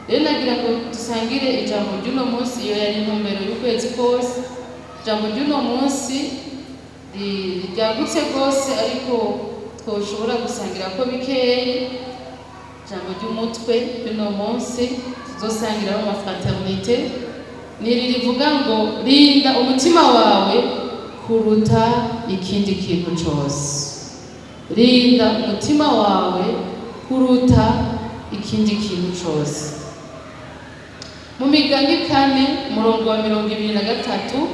Rero nagira ngo dusangire ijambo ry'uno munsi. Iyo yari intumbero y'ukwezi kose. Ijambo ry'uno munsi ryagutse rwose, ariko twoshobora gusangira ko bikeyi. Ijambo ry'umutwe ry'uno munsi tuzosangiraho ama fraternité ni iri rivuga ngo: "Rinda umutima wawe kuruta ikindi kintu cose." Rinda umutima wawe kuruta ikindi kintu cose. Mu Migani 4, umurongo wa 23.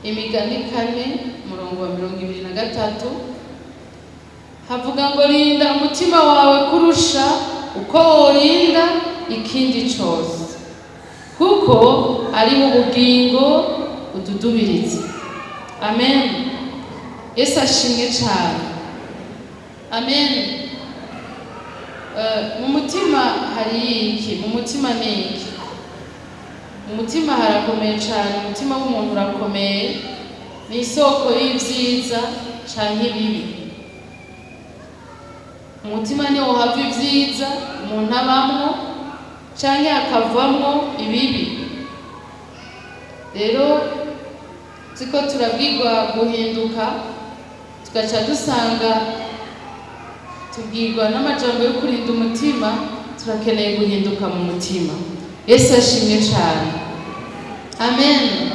Imigani 4, umurongo wa 23, havuga ngo: "Rinda umutima wawe kurusha uko worinda ikindi cose, kuko ariho ubugingo bududubiritse." Amen. Yesu ashimwe cyane. Amen. Mu mutima hari iki? Mu mutima ni iki? Mu mutima harakomeye cyane. Umutima w'umuntu urakomeye, ni isoko y'ibyiza canke ibibi. Umutima niwo hava ibyiza umuntu abamwo, canke hakavamwo ibibi. Rero ziko turabwirwa guhinduka, tugaca dusanga tubwirwa n'amajambo yo kurinda umutima. Turakeneye guhinduka mu mutima. Yesu ashimwe cyane. Amen.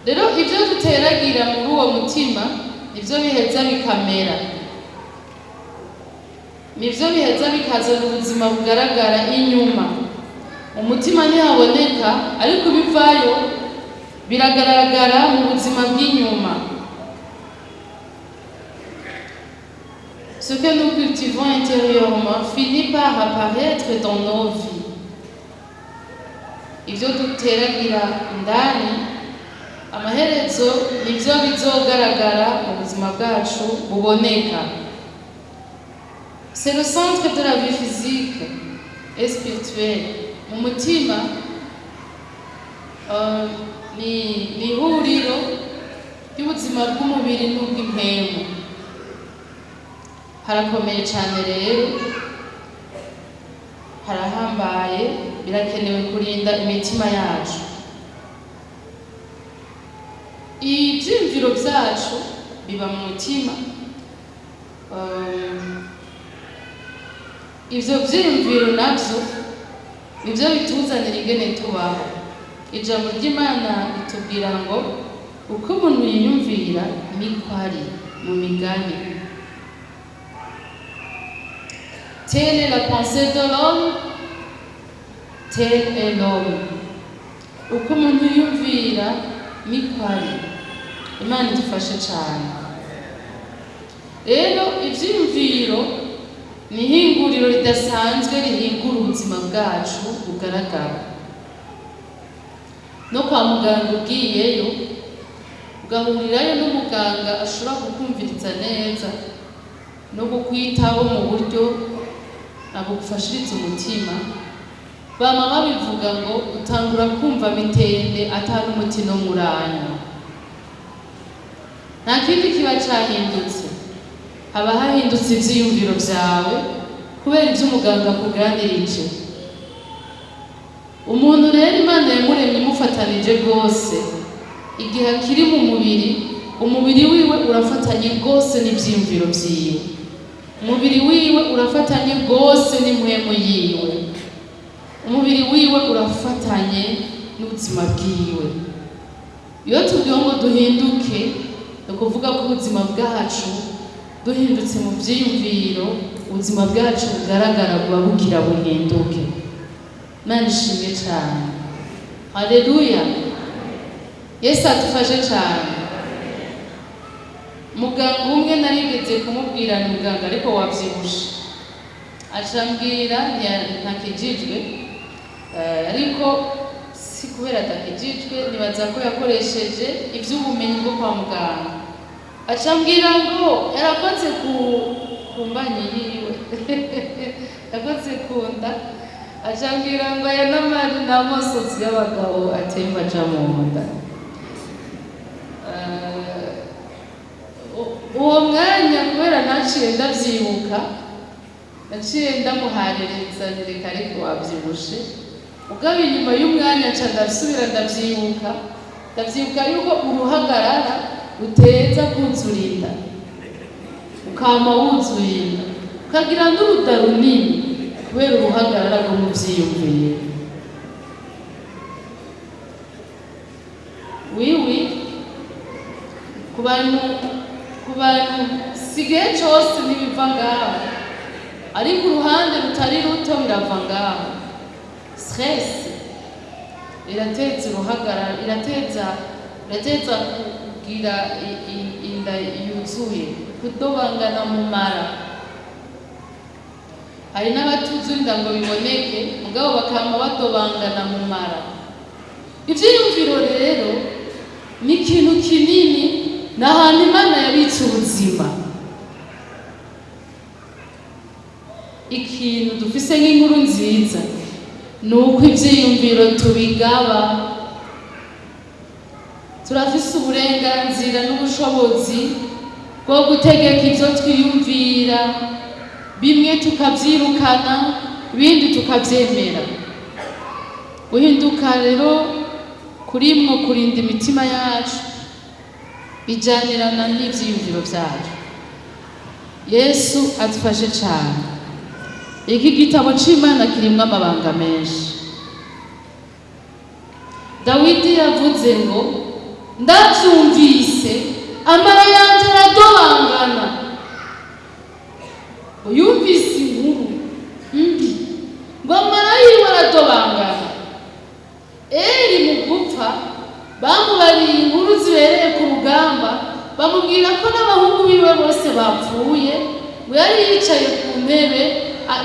Rero ibyo duteragira muri uwo mutima nibyo biheza bikamera, nibyo biheza bikazana ubuzima bugaragara inyuma. Umutima ntihaboneka, ariko ibivayo biragaragara mu buzima bw'inyuma. Ce que nous cultivons intérieurement finit par apparaître dans nos vies. Ibyo duteragira indani, amaherezo nibyo bizogaragara mu buzima bwacu buboneka. C'est le centre de la vie physique et spirituelle. Mu mutima ni ihuriro ry'ubuzima bw'umubiri n'ubw'impemu. Harakomeye cyane rero, harahambaye. Birakenewe kurinda imitima yacu. Ibyiyumviro byacu biba mu mutima. Ivyo vyiyumviro navyo nivyo bituzanira ingene tubaho. Ijambo ry'Imana ritubwira ngo: "Uko umuntu yiyumvira niko ari." Mu Migani: "Telle est la pensée de l'homme, tel est l'homme." Uko umuntu yiyumvira niko ari. Imana idufashe cyane. Rero ivyiyumviro ni ihinguriro ridasanzwe rihingura ubuzima bwacu bugaragara. No kwa muganga ugiyeyo, ugahurirayo n'umuganga ashobora kukumviriza neza no kukwitaho mu buryo abugufashiriza umutima, bama babivuga ngo utangura kumva mitende ata n'umuti no muranywa. Nta kindi kiba cahindutse, haba hahindutse ivyiyumviro vyawe kubera ivyo umuganga akuganirije. Umuntu rero, Imana yamuremye imufatanije rwose. Igihe akiri mu mubiri, umubiri wiwe urafatanye rwose n'ivyiyumviro vyiwe, umubiri wiwe urafatanye rwose n'impwemu yiwe, umubiri wiwe urafatanye n'ubuzima bwiwe. Iyo tubwiwe ngo duhinduke, ni ukuvuga ko ubuzima bwacu, duhindutse mu vyiyumviro, ubuzima bwacu bugaragara buba bugira buhinduke. Imana ishimwe cane. Haleluya. Yesu adufashe cane. Muganga umwe narigeze kumubwira ni: "Muganga, ariko wavyibushe." Acambwira ntakijijwe. Ariko si kubera atakijijwe, nibaza ko yakoresheje ivy'ubumenyi bwo kwa muganga. Acambwira ngo yarakoze ku mbanyi yiwe, yakoze ku nda, acambwira ngo aya n'amari n'amosozi y'abagabo atemba aja mu nda. Uwo mwanya, kubera naciye ndavyibuka, Naciye ndamuhaririza, ntireka, ariko wavyibushe. Mugabo inyuma y'umwanya nca ndasubira ndavyibuka, ndavyibuka yuko uruhagarara ruteza kuzura inda, ukama wuzuye inda, ukagira n'uruda runini kubera uruhagarara rwo mu vyiyumviro. Wiwi ku bantu sigaye cose ntibiva ngaho, ariko uruhande rutari ruto birava ngaho. Stress irateza uruhagarara, irateza kugira inda yuzuye, kudobangana mu mara. Hari n'abatuzuye inda ngo biboneke, mugabo bakama badobangana mu mara. Ivyiyumviro rero ni ikintu kinini, ni ahantu Imana yabitse ubuzima. Ikintu dufise nk'inkuru nziza ni uko ivyiyumviro tubigaba. Turafise uburenganzira n'ubushobozi bwo gutegeka ivyo twiyumvira, bimwe tukavyirukana, ibindi tukavyemera. Guhinduka rero kurimwo kurinda imitima yacu bijanirana n'ivyiyumviro vyacu. Yesu adufashe cane. Iki gitabo c'Imana kirimwo amabanga menshi. Dawidi yavuze ngo: "Ndavyumvise, amara yanje aradobangana." Yumvise inkuru mbi, ngo amara yiwe aradobangana. Eri mu gupfa bamubariye inkuru zibereye ku rugamba, bamubwira ko n'abahungu biwe bose bapfuye. Ngo yari yicaye ku ntebe,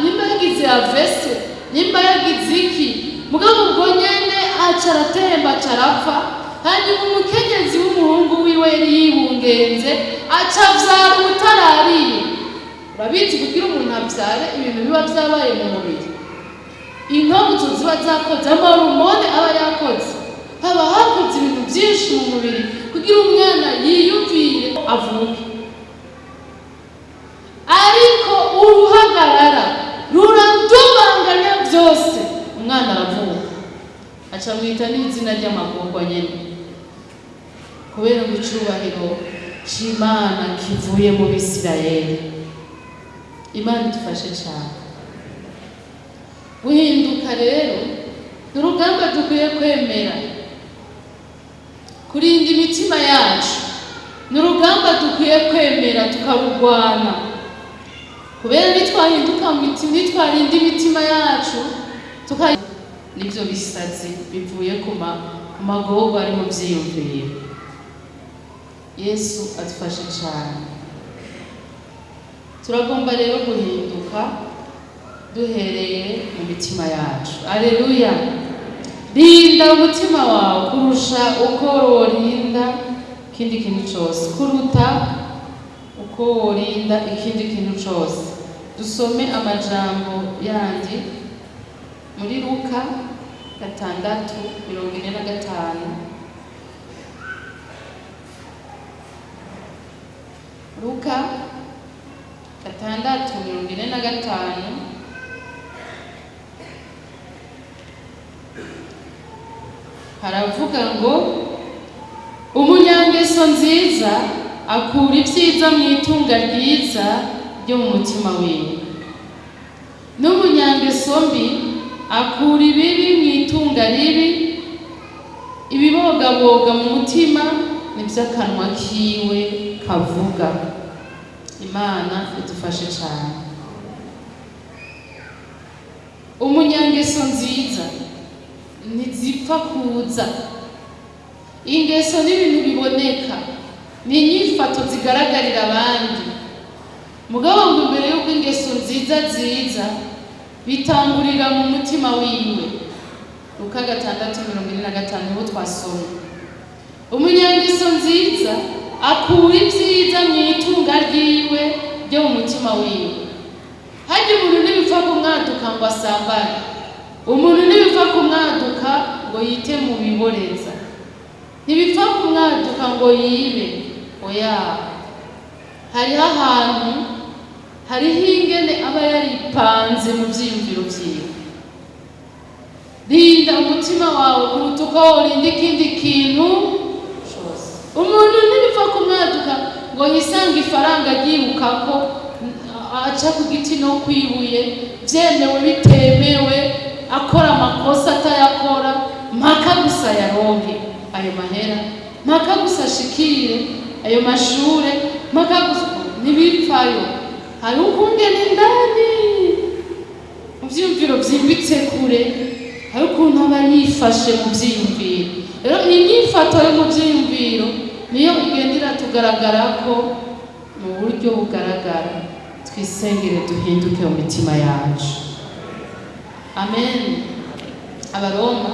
nimba yagize avese, nimba yagize iki, mugabo ubwo nyene aca aratemba, aca arapfa. Hanyuma umukenyezi w'umuhungu wiwe yari yibungenze aca avyara ubutarariye. Urabizi, kugira umuntu avyare, ibintu biba vyabaye mu mubiri, inkabuzo ziba zakoze, ama hormones aba yakoze, haba hakoze ibintu byinshi mu mubiri kugira umwana yiyumvire avuke. Ariko uruhagarara ruradubanganya byose, umwana aravuka, aca mwita n'izina ry'amagorwa nyene, kubera ngo icubahiro c'Imana kivuye mu Bisirayeli. Imana idufashe cyane. Guhinduka rero ni urugamba dukwiye kwemera. Kurinda imitima yacu ni urugamba dukwiye kwemera tukarurwana, kubera nitwahinduka mu mitima, nitwarinda imitima yacu tuka nivyo bisazi bivuye ku magorwa ari mu vyiyumviro. Yesu adufashe cyane. Turagomba rero guhinduka duhereye mu mitima yacu. Aleluya! Rinda umutima wawe kurusha uko worinda ikindi kintu cyose, kuruta uko worinda ikindi kintu cyose. Dusome amajambo yandi muri Luka 6:45. Luka 6:45. Haravuga ngo: "Umunyangeso nziza akura ibyiza mu itunga ryiza ryo mu mutima wiwe, n'umunyangeso mbi akura ibibi mu itunga ribi. Ibibogaboga mu mutima nibyo akanwa kiwe kavuga." Imana idufashe cyane. Umunyangeso nziza ntizipfa kuza. Ingeso n'ibintu biboneka, ni inyifato zigaragarira abandi. Mugabo ngo imbere y'uko ingeso nziza ziza, bitangurira mu mutima wiwe. Luka 6:45 niho twasomye: "Umunyangeso nziza akura ibyiza mu itunga ryiwe ryo mu mutima wiwe." Harya umuntu ntibipfa kumwaduka ngo asambane, umuntu ntibipfa kumwaduka ngo yite mu biboreza, ntibipfa kumwaduka ngo yibe. Oya, hariho ahantu Hariho ingene aba yaripanze mu vyiyumviro vyiwe. Rinda umutima wawe kuruta uko worinda ikindi kintu cose. Umuntu ntibipfa kumwaduka ngo yisange ifaranga ryibuka ko aca ku giti no kwibuye, vyemewe bitemewe, akora amakosa atayakora, mpaka gusa yaronke ayo mahera, mpaka gusa ashikire ayo mashure, mpaka gusa. Ntibipfayo. Hari ukungene indani mu vyiyumviro vyimbitse kure, hari ukuntu aba yifashe mu vyiyumviro. Rero iyi nyifato yo mu vyiyumviro niyo igenda iratugaragara ko mu buryo bugaragara. Twisengere duhinduke mu mitima yacu. Amen. Abaroma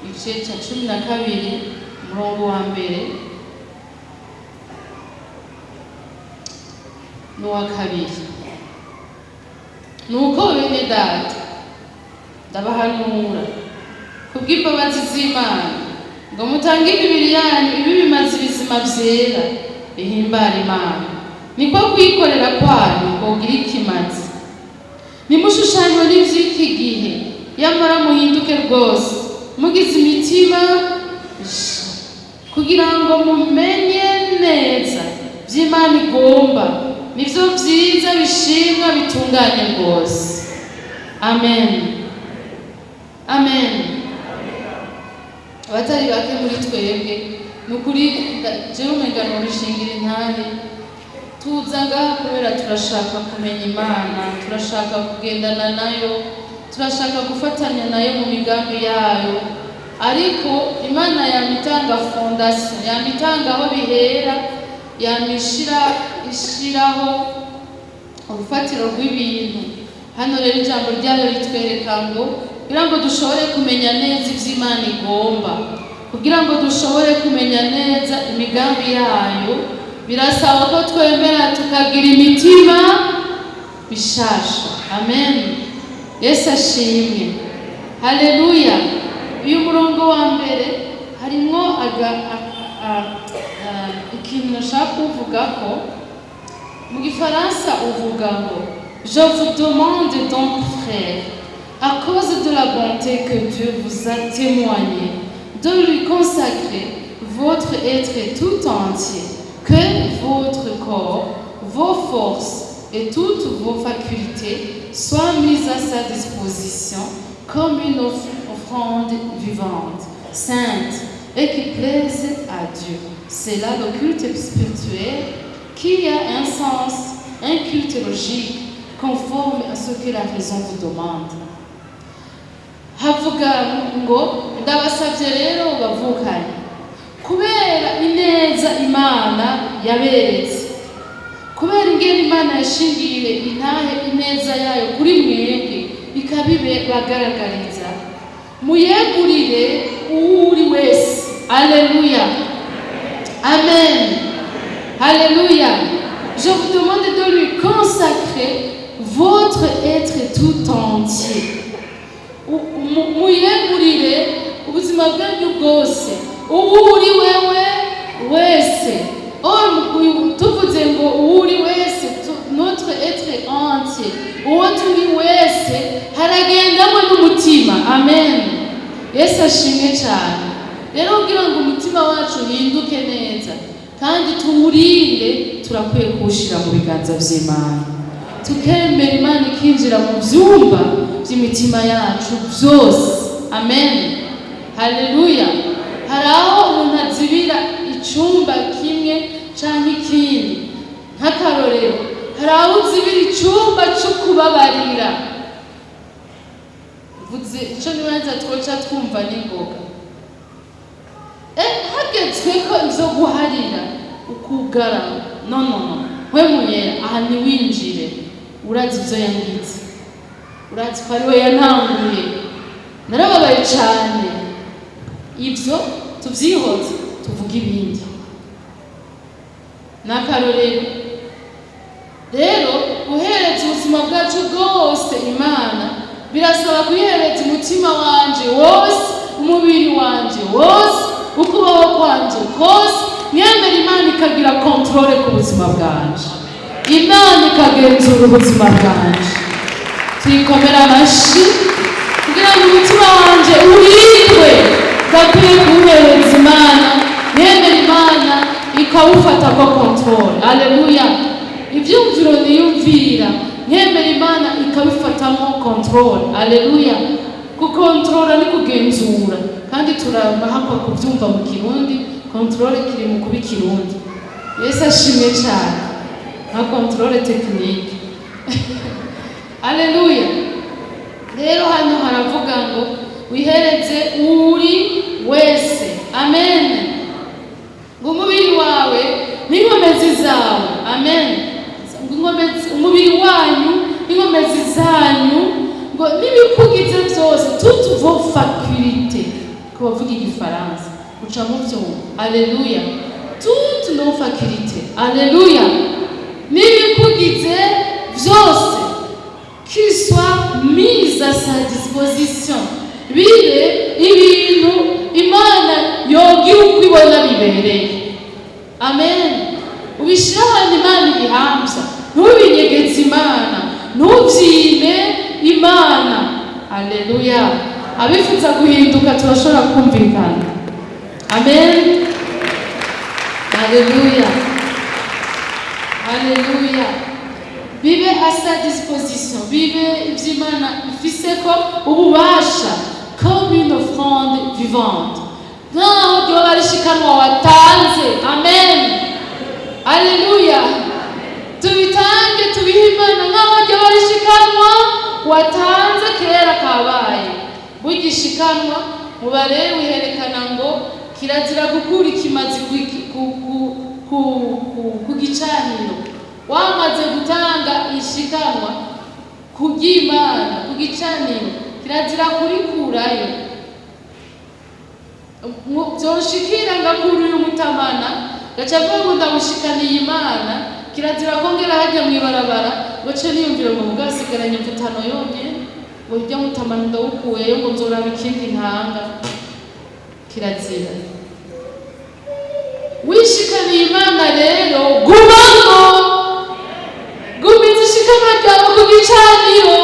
igice cya 12, umurongo wa mbere n'uwa kabiri. Nuko bene Data, ndabahanura kubw'imbabazi z'Imana ngo mutange imibiri yanyu ibi bimaze ibizima vyera bihimbara Imana, niko kuyikorera kwanyu kogira ikimazi. Ntimushushanywe n'ivy'iki gihe, yamara muhinduke rwose mugize imitima misha, kugira ngo mumenye neza vy'Imana igomba, nivyo vyiza bishimwa bitunganye rwose. Amen, amen. Abatari bake muri twebwe, ni ukuri, jewe umenga nobishingira intahe, tuza ngaha kubera turashaka kumenya Imana, turashaka kugendana nayo, turashaka gufatanya nayo mu migambi yayo. Ariko Imana yama itanga fondation, yama itanga aho bihera, yama ishiraho urufatiro rw'ibintu. Hano rero ijambo ryayo ritwereka ngo kugira ngo dushobore kumenya neza ivyo Imana igomba, kugira ngo dushobore kumenya neza imigambi yayo, birasaba ko twemera tukagira imitima mishasha. Amen. Yesu ashimwe. Haleluya. Uyu murongo wa mbere harimwo ikintu nashaka kuvuga ko mu gifaransa uvuga ngo: "Je vous demande donc, frères, à cause de la bonté que Dieu vous a témoignée, de lui consacrer votre être tout entier, que votre corps, vos forces et toutes vos facultés soient mises à sa disposition comme une offrande vivante, sainte et qui plaise à Dieu. C'est là le culte spirituel qui a un sens, un culte logique, conforme à ce que la raison vous demande." Havuga ngo: ndabasabye rero bavukanye, kubera ineza Imana yaberetse, kubera ingene Imana yashingiye intahe ineza yayo kuri mwebwe ikabibagaragariza, muyegurire uwo uri wese. Aleluya, amen, haleluya. Je vous demande de lui consacrer votre être tout entier. Muyegurire ubuzima bwanyu bwose, uwo uri wewe wese. Or, tuvuze ngo uwo uri wese, notre être entier, uwo turi wese, haragendamo n'umutima. Amen. Yesu ashimwe cyane. Rero kugira ngo umutima wacu uhinduke neza kandi tuwurinde, turakwiye kuwushyira mu biganza by'Imana, tukemera Imana ikinjira mu byumba by'imitima yacu byose. Amen, haleluya. Hari aho umuntu azibira icyumba kimwe cyangwa ikindi. Nk'akarorero, hari aho uzibira icyumba cyo kubabarira. Mvuze icyo nibanza twoca twumva n'ingoga. Hagezwe ko ibyo guharira ukugara: "No, no, no, we aha ntiwinjire. Urazi ibyo yangize, urazi ko ari we yantanguye, narababaye cyane." Ibyo tubyihoze, tuvuge ibindi. Ni akarorero. Rero guhereza ubuzima bwacu bwose Imana birasaba kuyihereza umutima wanje wose, umubiri wanje wose, ukubaho kwanje kose, mwemera Imana ikagira contrôle ku buzima bwanje. Imana ikagenzura ubuzima bwanje. Tuyikomere amashi. Kugira ngo umutima wanje urindwe, ndakwiye kuwuhereza Imana, yemera Imana ikawufata ko contrôle. Aleluya! Ibyumviro niyumvira, nkemera Imana ikabifatamo contrôle. Aleluya! Gukontorora ni kugenzura, kandi turahakwa kubyumva mu Kirundi. Contrôle kiri mu kuba Ikirundi. Yesu ashimwe cyane, nka contrôle technique. Aleluya! Rero hano haravuga ngo wihereze uri wese. Amen. Ngo umubiri wawe n'inkomezi zawe, amen, ngo umubiri wanyu n'inkomezi zanyu, ngo n'ibikugize byose, toutes vos facultés, ku bavuga Igifaransa uca mu byumva. Aleluya! Toutes nos facultés, aleluya, n'ibikugize byose, qu'il soit mis à sa disposition, bibe ibintu Imana yogira uko ibona bibereye. Amen. Ubishyire ahantu Imana ibihamvya, ntubinyegeze Imana, ntubyime Imana. Aleluya! Abifuza guhinduka turashobora kumvikana. Amen. Aleluya, aleluya! Bibe à sa disposition, bibe iby'Imana ifise ko ububasha, comme une offrande vivante, nkaho ryoba rishikanwa watanze. Amen. Aleluya! Tubitange, tubihe Imana nkaho ryoba rishikanwa watanze kera kabaye. Burya ishikanwa mu Barewi herekana ngo kirazira gukura ikimazi ku gicaniro. Wamaze gutanga ishikanwa ku ry'Imana ku gicaniro, kirazira kurikurayo. Byoshikira ngakura uyu mutamana, gaca avuga ngo ndawushikaniye Imana, kirazira ko ngera hajya mu ibarabara ngo ce niyumvire ngo mugasigaranye mvutano yonyene, ngo hirya mutamana ndawukuyeyo, ngo nzoraba ikindi ntanga. Kirazira. Wishikaniye Imana rero, gumamo, gumiza ishikanwa ryawe ku gicaniro.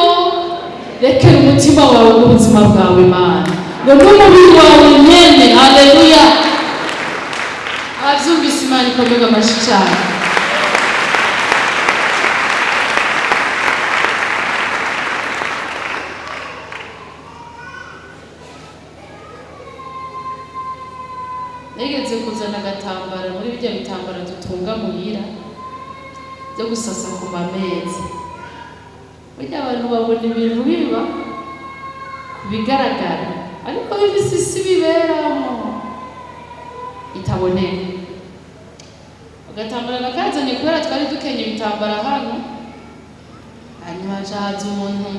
Rekera umutima wawe n'ubuzima bwawe Imana, ngo n'umubiri wawe nyene. Haleluya! Abavyumvise, Imana ikomega amashi cyane. Nigeze kuzana agatambara muri bijya bitambara dutunga muhira byo gusasa ku mameza. Burya abantu babona ibintu biba ku bigaragara, ariko bifise isi biberamo itaboneka. Agatambara nakazanye kubera twari dukenye ibitambara hano, hanyuma haca haza umuntu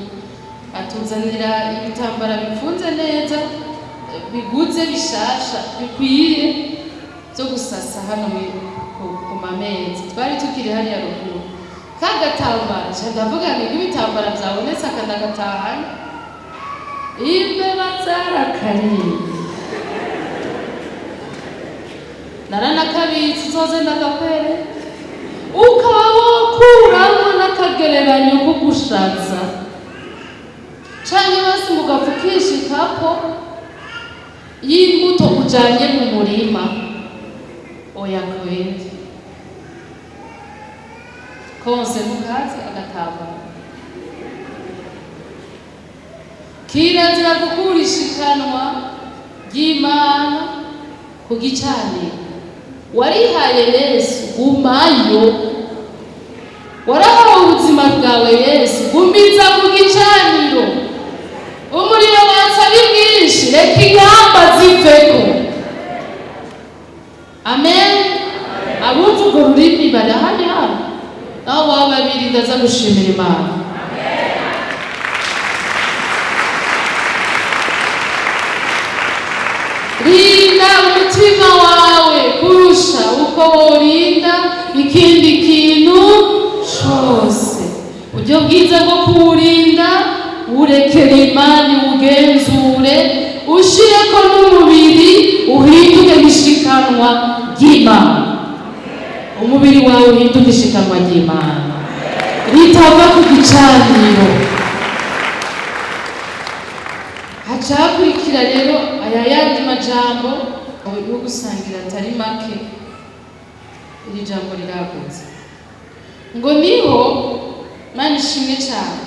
atuzanira ibitambara bifunze neza, biguze bishasha, bikwiye byo gusasa hano ku mameza. Twari tukiri hariya ruguru. Ka gatambara nca ndavuga ngo ibitambara byabonetse, akanagatahana. Imbeba zarakariye. Naranakabitse, uzoze ndagapere. Ukaba wokuramo n'akagereranyo ko gushaza, canke basi ngo ugapfukishe ikapo y'imbuto ujanye mu murima. Oya kweli, konse ntukazi agatambara. Kirazira gukura ishikanwa ry'Imana ku gicaniro. Warihaye Yesu, gumayo. Warahawe ubuzima bwawe Yesu, gumiza ku gicaniro. Umuriro watse ari mwinshi, reka ingamba ziveko. Amen. Abumva urwo rurimi barahari hano, naho baba babiri, ndaza gushimira Imana. Rinda umutima wawe kurusha uko worinda ikindi kintu cose. Uburyo bwiza bwo kuwurinda, urekera Imana iwugenzure, ushireko n'umubiri uhinduke nk'ishikanwa ry'Imana. Umubiri wawe uhinduke ishikanwa ry'Imana. Ritava ku gicaniro. Haca hakurikira rero aya yandi majambo yo gusangira atari make. Iri jambo riragutse, ngo niho Mana ishimwe cyane,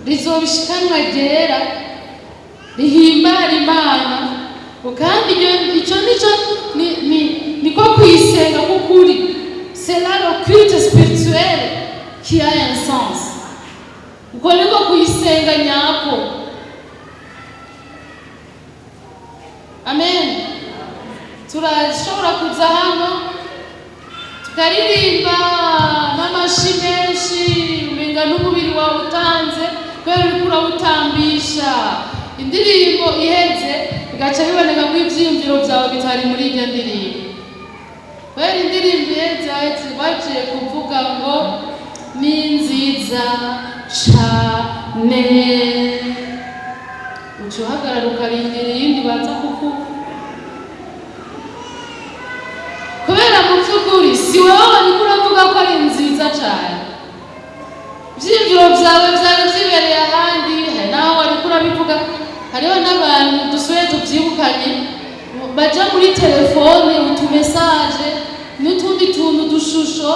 rizoba ishikanwa ryera rihimbara Imana, ngo kandi icyo nicyo niko kuyisenga k'ukuri. C'est là le culte spirituel qui a un sens. Uko niko kuyisenga nyako. Amen. Turashobora kuza hano tukaririmba n'amashi menshi, umenga n'umubiri wawe utanze kubera uriko urawutambisha. Indirimbo iheze, bigaca biboneka ko ivyiyumviro vyawe bitari muri iryo ndirimbo, kubera indirimbo iheze baciye kuvuga ngo ni nziza cane, uca uhagarara ukarindira iyindi baza kuvuga, kubera mu by'ukuri si wowe wariko uravuga ko ari nziza cane. Ivyiyumviro vyawe vyari vyibereye ahandi. Hari naho wariko urabivuga. Hariho n'abantu dusuye tuvyibukanye baja muri telefone, utumesaje n'utundi tuntu dushusho.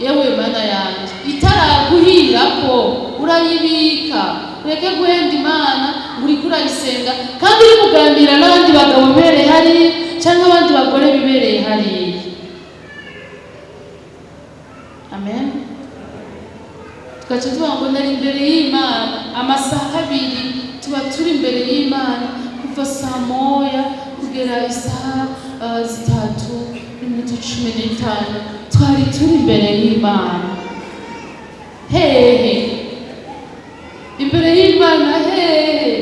Yewe Mana yanje, itaraguhirako urayibika. Ureke guhenda Imana ngo uriko urayisenga kandi uri kuganira n'abandi bagabo bibereye hariya cyangwa abandi bagore bibereye hariya. Amen. Tugaca tuvuga ngo nari imbere y'Imana amasaha 2. Tuba turi imbere y'Imana kuva saa 1 kugera isaha 3:15. Twari turi imbere y'Imana hehe? Imbere y'Imana hehe?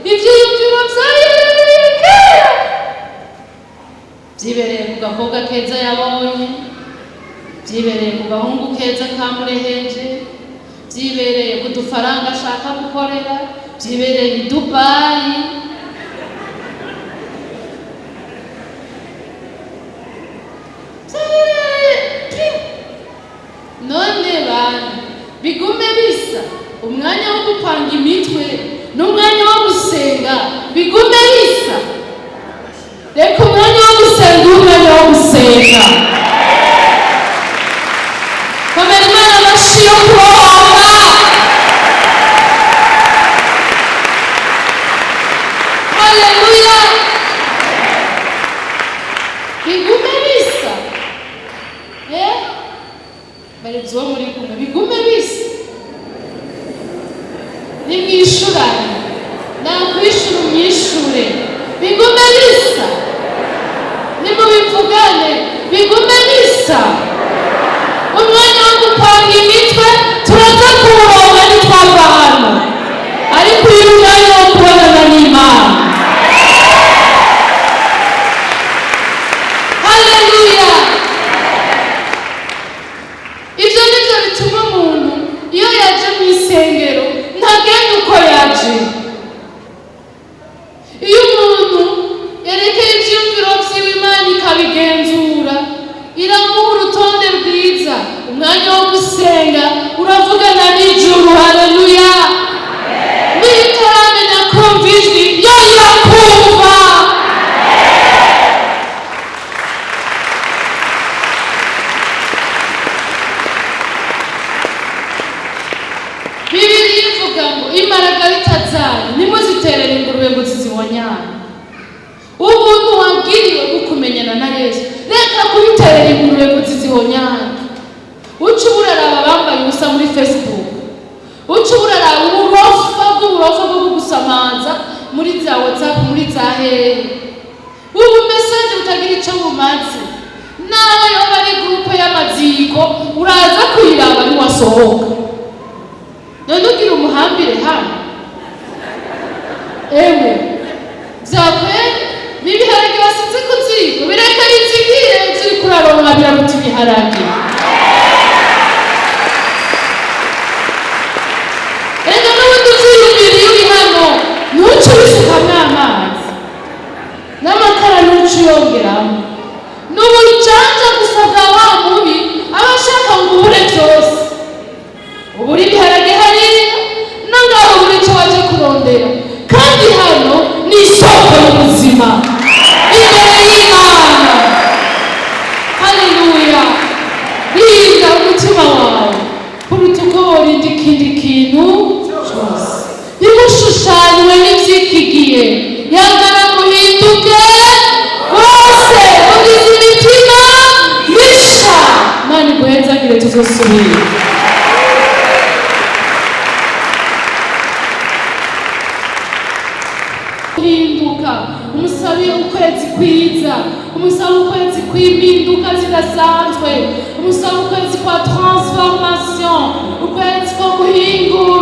Ivyiyumviro vyayibereye kera, vyibereye ku gakobwa keza yabonye, vyibereye ku gahungu keza kamureheje, vyibereye ku dufaranga ashaka gukorera, vyibereye i Dubayi. Vyibereye none bantu bigume bisa. Umwanya wo gupanga imitwe n'umwanya wo gusenga bigume bisa. Reka umwanya wo gusenga ube umwanya wo gusenga. Komera Imana amashi yo kubohoka. Haleluya! Bigume bisa. Barezi uwo muri kumwe, bigume bisa. Nimwishurane, nakwishura umwishure. Bigume bisa. Nimubivugane, bigume bisa. Umwanya wo gupanga imitwe turaza kuwuronka nitwava hano, ariko uyu mwanya wo kubonana n'Imana. Haleluya! Ibyo nibyo bituma umuntu iyo yaje mu isengero ntagenda uko yaje. Iyo umuntu yerekeye ivyiyumviro vyiwe Imana ikabigenzura, iramuha urutonde rwiza. Umwanya wo gusenga uravugana n'ijuru. Haleluya! Niyo utaramenya kumva ijwi, yo irakumva. Bibiliya ivuga ngo imaragarita zanyu nimuziterere ingurube ngo zizibonyane. Ubuntu wagiriwe bukumenyana na Yesu, reka kubiterera ingurube ngo zizibonyane. Uca uburaraba bambaye ubusa muri Facebook, uca uburaraba uburofa bw'uburofa bwo kugusamaza muri za WhatsApp, muri za hehe, ubu mesaje butagira ico bumaze. Naho yoba ari groupe y'amaziko, uraza kuyiraba ntiwasohoka. None ugira umuhambire hano? Ewe, vyakwera n'ibiharage basize ku ziko, bireka bizigire. Ivyo uriko uraronka biraruta ibiharage. Erega n'ubundi uvyiyumvira iyo uri hano, ntuce ubisukamwo amazi n'amakara, ntuce uyongeramo. Ni ubujanja gusa bwa wa mubi aba ashaka ngo ubure byose. kurondera. Kandi hano ni isoko y'ubuzima imbere y'Imana. Haleluya! Rinda umutima wawe kuruta uko worinda ikindi kintu cyose. Ntimushushanywe n'iby'iki gihe, yamara muhinduke bose mugize imitima misha. Imana iguhezagire, tuzosubire. Guhinduka, umusabe ukwezi kwiza, umusabe ukwezi kw'impinduka zidasanzwe, umusabe ukwezi kwa transformation, ukwezi ko guhingurwa.